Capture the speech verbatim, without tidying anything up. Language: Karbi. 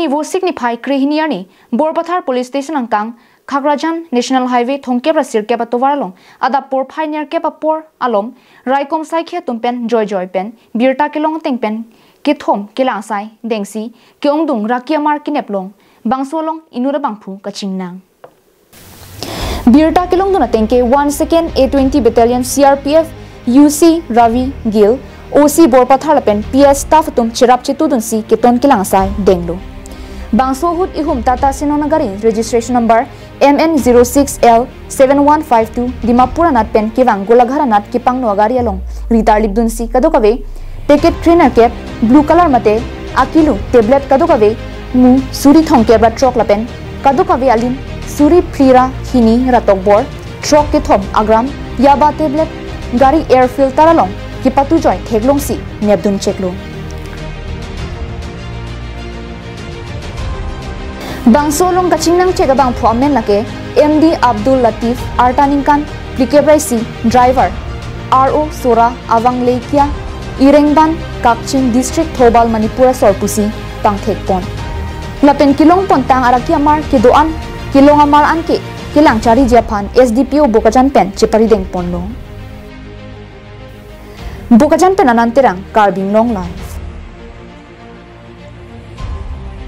Ni Vosik niphai krehini arni Borpathar Police Station angkang Khakrajan National Highway thomkep ra sirkep atovar along adap porphai nerkep apor alom raikom saikhi atum pen joijoi pen birta kelong ateng pen kethom kelang asai dengsi ke-ongdung raki amar keneplong bangso along inut abangphu kachingnang. Birta kelongdun ateng ke one second A twenty Battalion C R P F U C Ravi Gill, O C Borpathar lapen P S staff atum cherap chetudunsi keton kelang asai denglo. Bangso ahut ihum Tata Sienona gari registration number M N zero six L seven one five two Dimapur anat pen kevang Golaghat anat kepangno agari along ritar lipdunsi kadokave packet trainer cap blue color mate akilu tablet kadokave mu suri thomkep ra throk lapen kadokave alim suri phli ra hini ra tokbor throk kethom agram yaba tablet gari air filter along kepatujoi theklongsi nepdun cheklo. Bangso along kachingnang chek abangphu amen lake M D Abdul Latif, arta ningkan phlikep ra isi, driver R O Sora, avang Leikia, Irengban, Kakching District, Thoubal, Manipur asor pusi pangthekpon. Lapen kelongpon tang araki amar kedo-an kelong amar anke kelang chariji aphan S D P O Bokajan pen cheparidengponlo. Bokajan pen Anand Terang, Karbi Anglong Live.